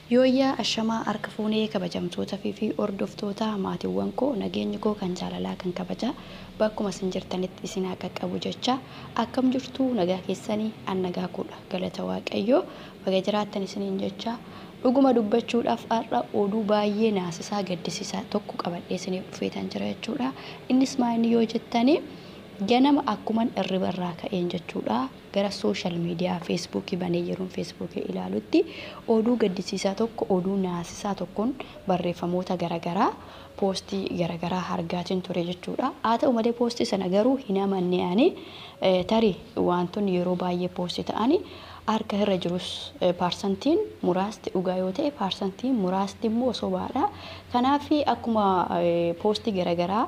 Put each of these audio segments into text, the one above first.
Yooyyaa ashamaa harka fuunee kabajamtoota fi hordoftoota maatiiwwan koo, nageenyi koo kan jaalalaa kan kabajaa bakkuma isin jirtanitti isin haa qaqqabu jecha, akkam jirtu? Nagaa keessanii? An nagaa koodha, galata Waaqayyoo. Baga jiraattan isiniin jecha. Dhuguma dubbachuudhaaf har'a oduu baay'ee naasisaa gaddisiisaa tokko qabadhee isiniif dhufeetan jira jechuudha. Innis maal yoo jettanii, ganama akkuman irriba irraa ka'een jechuudha, gara social media Feesbuukii banee yeroon Feesbuukii ilaalutti oduu gaddisiisaa tokko, oduu naasisaa tokkoon barreeffamoota garaagaraa, poostii garaagaraa argaatiin ture jechuudha. Haa ta'u malee poostii sana garuu hin amanne ani. Tarii wantoonni yeroo baay'ee poostii ta'anii harka irra jirus paarsantiin muraasti dhugaa yoo ta'e, paarsantiin muraasti immoo sobaadha. Kanaaf akkuma poostii garaagaraa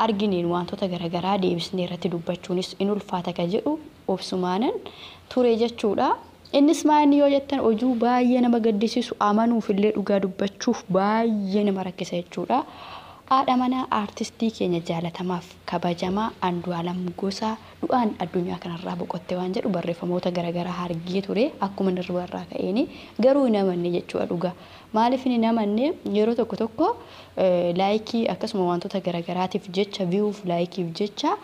argineen wantoota garaagaraa deebisnee irratti dubbachuunis in ulfaata ka jedhu obsumaanan ture jechuudha. Innis maal yoo jettan, oduu baay'ee nama gaddisiisu, amanuuf illee dhugaa dubbachuuf baay'ee nama rakkisa jechuudha. Haadha manaa aartistii keenya jaalatamaaf kabajamaa Andu'aalam Gosaa du'aan addunyaa kanarraa boqotte waan jedhu barreeffamoota garaagaraa argee ture akkuma irriba irraa ka'eeni. Garuu hin amanne jechuudha dhugaa. Maaliif hin amanne? Yeroo tokko tokko like akkasuma wantoota garaagaraatiif jecha, viewf likeiif jecha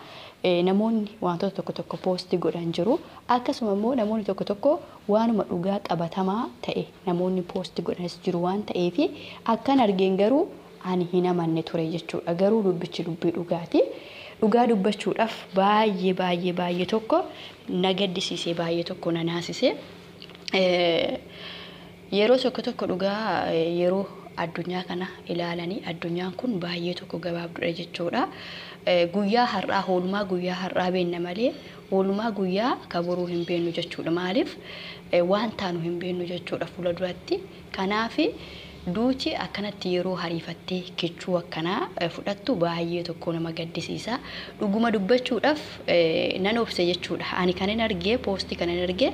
namoonni wantoota tokko tokko poostii godhan jiru. Akkasuma immoo namoonni tokko tokko waanuma dhugaa qabatamaa ta'e namoonni poostii godhanis jiru waan ta'eef, akkan argeen garuu ani hin amanne ture jechuudha. Garuu dubbichi dubbii dhugaati. Dhugaa dubbachuudhaaf baay'ee baay'ee baay'ee tokko na gaddisiisee, baay'ee tokko na naasisee. Yeroo tokko tokko dhugaa yeroo addunyaa kana ilaalanii, addunyaan kun baay'ee tokko gabaabduudha jechuudha. Guyyaa har'aa, oolmaa guyyaa har'aa beenna malee oolmaa guyyaa ka boruu hin beennu jechuudha. Maaliif? Waan taanu hin beennu jechuudha fuula duratti. Kanaaf duuti akkanatti yeroo hariifattee kichuu akkanaa fudhattu baay'ee tokko nama gaddisiisa. Dhuguma dubbachuudhaaf nan obse jechuudha. Ani kan hin argee, poostii kan hin argee,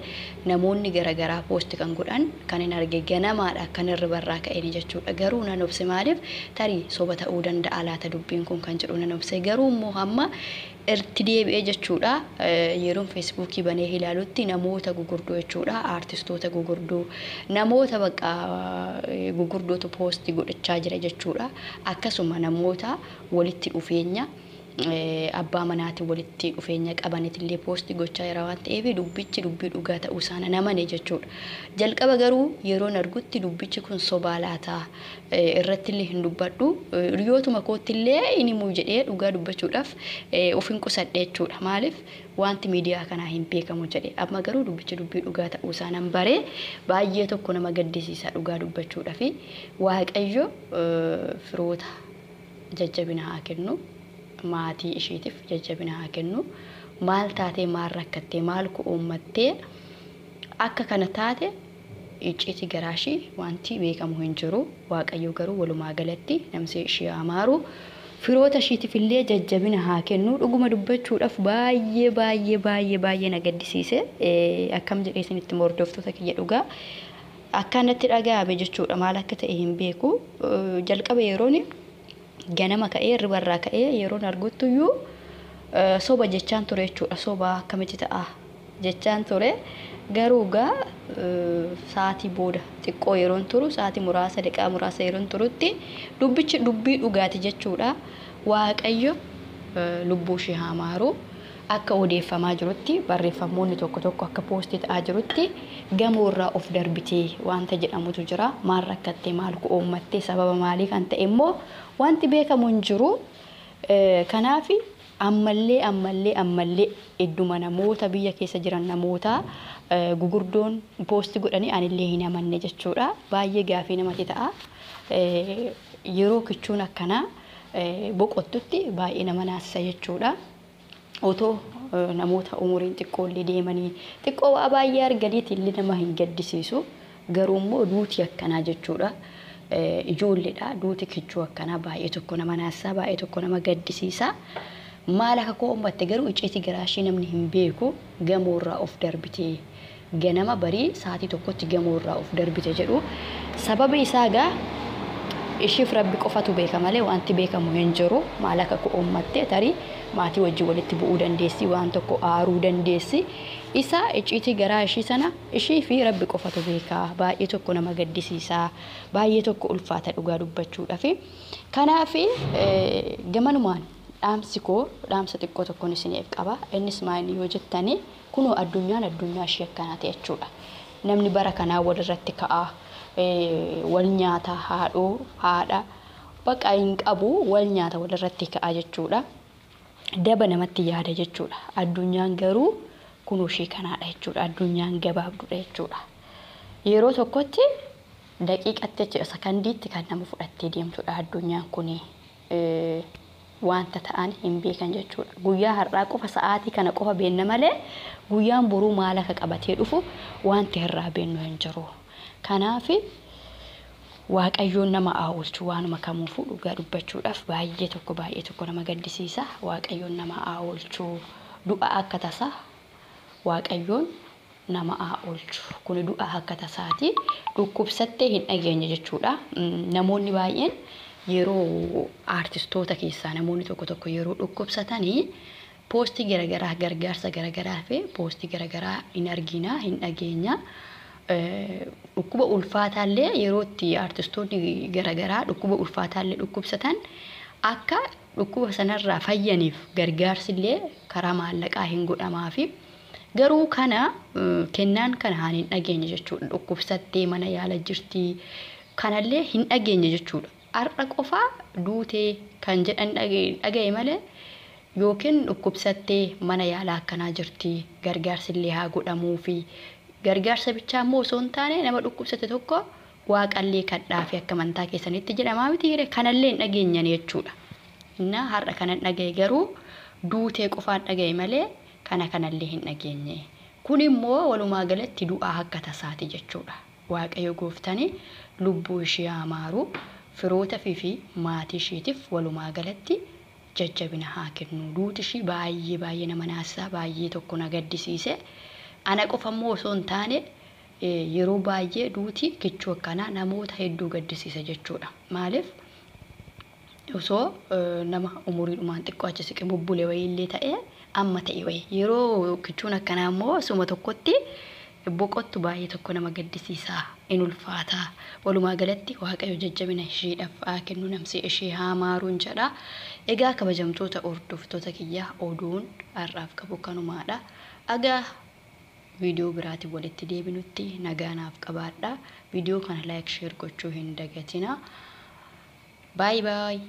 namoonni garaagaraa poostii kan godhan kan hin arge ganamaadha akkan irribarraa ka'een jechuudha. Garuu nan obse. Maaliif? Tarii soba ta'uu danda'a laata dubbiin kun kan jedhu nan obse. Garuu immoo hamma irratti deebi'ee jechuudha, yeroon Feesbuukii banee ilaalutti namoota gugurdoo jechuudha, aartistoota gugurdoo, namoota bakka gugurdootu poostii godhachaa jira jechuudha. Akkasuma namoota walitti dhufeenya abbaa manaatiin walitti dhufeenya qabanitillee poostii gochaa jira waan ta'eef, dubbichi dubbii dhugaa ta'uu isaa nan amane jechuudha. Jalqaba garuu yeroon argutti dubbichi kun sobaa laataa, irrattillee hin dubbadhu, hiriyootuma koottillee hin himuu jedhee dhugaa dubbachuudhaaf of hin qusadhe jechuudha. Maaliif? Wanti miidiyaa kanaa hin beekamu jedhe. Amma garuu dubbichi dubbii dhugaa ta'uu isaa nan baree, baay'ee tokko nama gaddisiisa dhugaa dubbachuudhaaf. Waaqayyo firoota jajjabina haa kennu. Maatii isheetiif jajjabina haa kennu. Maal taatee, maal rakkattee, maal ku uummattee akka kana taate, icciitii garaa ishii wanti beekamu hin jiru. Waaqayyo garuu walumaa galatti namsee ishee haa maaru. Firoota ishiitiif illee jajjabina haa kennu. Dhuguma dubbachuudhaaf baay'ee baay'ee baay'ee baay'ee na gaddisiise. Akkam jedhee isinitti, hordoftoota kiyya, dhugaa akka natti dhaga'ame jechuudha. Maal akka ta'e hin beeku. Jalqaba yeroon ganama ka'ee irribarraa ka'ee yeroon arguttuyyuu soba jechaan ture jechuudha. Soba, akkamitti ta'a jechaan ture. Garuu gaa sa'aatii booda xiqqoo yeroon turu, sa'aatii muraasa, daqiiqaa muraasa yeroon turutti dubbichi dubbii dhugaati jechuudha. Waaqayyo lubbuu ishee haa maaru. Akka odeeffamaa jirutti, barreeffamoonni tokko tokko akka poostii ta'aa jirutti, gamoorraa of darbitee wanta jedhamutu jira. Maal rakkattee, maal ku uummattee, sababa maalii kan ta'e immoo wanti beekamu hin jiru. Kanaaf ammallee ammallee ammallee idduma namoota biyya keessa jiran, namoota gugurdoon poostii godhanii anillee hin amanne jechuudha. Baay'ee gaafii namatti ta'a. Yeroo kichuun akkanaa boqottutti baay'ee nama naasisa jechuudha. Otoo namoota umuriin xiqqoollee deemanii xiqqoo waa baay'ee arganiiti illee nama hin gaddisiisu. Garuu immoo duuti akkanaa jechuudha. Ijoolleedha. Duuti kichuu akkanaa baay'ee tokko nama naasisa, baay'ee tokko nama gaddisiisa. Maal akka koo uummatte garuu icciitii garaa ishee namni hin beeku. Gamoorraa of darbitee, ganama barii sa'aatii 1tti gamoorraa of darbite jedhu. Sababa isaa gaa Ishiif Rabbi qofatu beeka malee wanti beekamu hin jiru. Maal akka uummattee tarii maatii wajjin walitti bu'uu dandeessi, waan tokko aaruu dandeessi. Isa icciitii garaa ishii sana ishii fi Rabbi qofatu beeka. Baay'ee tokko nama gaddisiisa. Baay'ee tokko ulfaata dhugaa dubbachuudhaaf. Kanaaf gamanumaan dhaamsi koo dhaamsa xiqqoo tokkoon isiniif qaba. Innis maal yoo jettani, kunoo addunyaan addunyaa ishii akkanaa ta'e jechuudha. Namni bara kanaa walirratti ka'a. Wal nyaata, haadhoo haadha baqa hin qabu, wal nyaata, walirratti ka'a jechuudha. Daba namatti yaada jechuudha. Addunyaan garuu kunoo ishee kanaadha jechuudha. Addunyaan gabaabduudha jechuudha. Yeroo tokkotti, daqiiqatti jechuudha, sakandiitti kan nama fudhattee deemtudha addunyaan kuni. Wanta ta'an hin beekan jechuudha. Guyyaa har'aa qofa, sa'aatii kana qofa beenna malee guyyaan boruu maal akka qabatee dhufu wanti irraa beennu hin jiru. Kanaaf Waaqayyoon nama haa oolchu. Waanuma kamuufuu dhugaa dubbachuudhaaf baay'ee tokko, baay'ee tokko nama gaddisiisa. Waaqayyoon nama haa oolchu. Du'a akka tasaa Waaqayyoon nama haa oolchu. Kuni du'a akka tasaati. Dhukkubsattee hin dhageenye jechuudha. Namoonni baay'een yeroo aartistoota keessaa namoonni tokko tokko yeroo dhukkubsatanii poostii garaagaraa, gargaarsa garaagaraa fi poostii garaagaraa hin argina, hin dhageenya. Dhukkuba ulfaataallee yeroo itti aartistoonni garaagaraa dhukkuba ulfaataallee dhukkubsatan akka dhukkuba sanarraa fayyaniif gargaarsillee karaa maallaqaa hin godhamaafi. Garuu kana kennaan kana haan hin dhageenye jechuudha. Dhukkubsattee mana yaala jirti kanallee hin dhageenye jechuudha. Har'a qofaa duutee kan jedhan dhagaye malee yookiin dhukkubsattee mana yaalaa akkanaa jirti, gargaarsillee haa godhamuufi. Gargaarsa bichaa immoo osoo hin taane nama dhukkubsate tokko waaqallee kadhaafi akka amantaa keessanitti jedhamaa miti, kanallee hin dhageenyan jechuudha. Innaa har'a kanan dhagaye garuu duutee qofaan dhagaye malee kana kanallee hin dhageenye. Kun immoo walumaa galatti du'aa akka tasaati jechuudha. Waaqayyo gooftani lubbuu ishee haa maaru, firoota fi maatii isheetiif walumaa galatti jajjabina haa kennu. Duuti ishii baay'ee baay'ee nama naasisa, baay'ee tokko na gaddisiise. Ana qofa immoo osoo hin taane yeroo baay'ee duuti kichuu akkanaa namoota hedduu gaddisiisa jechuudha. Maaliif, osoo nama umuriidhumaan xiqqoo achi siqe bubbule wayiillee ta'ee amma ta'e wayi, yeroo kichuun akkanaa immoo suma tokkotti boqottu baay'ee tokko nama gaddisiisa, in ulfaata. Walumaa galatti Waaqayyo jajjabina isheedhaaf haa kennu, namsee ishee haa maaruun jedha. Egaa kabajamtoota hordoftoota kiyyaa, oduun har'aaf qabu kanumaadha. Egaa viidiyoo biraatiin walitti deebinutti nagaa naaf qabaadha. Viidiyoo kana like, share gochuu hin dagatina. Bye bye.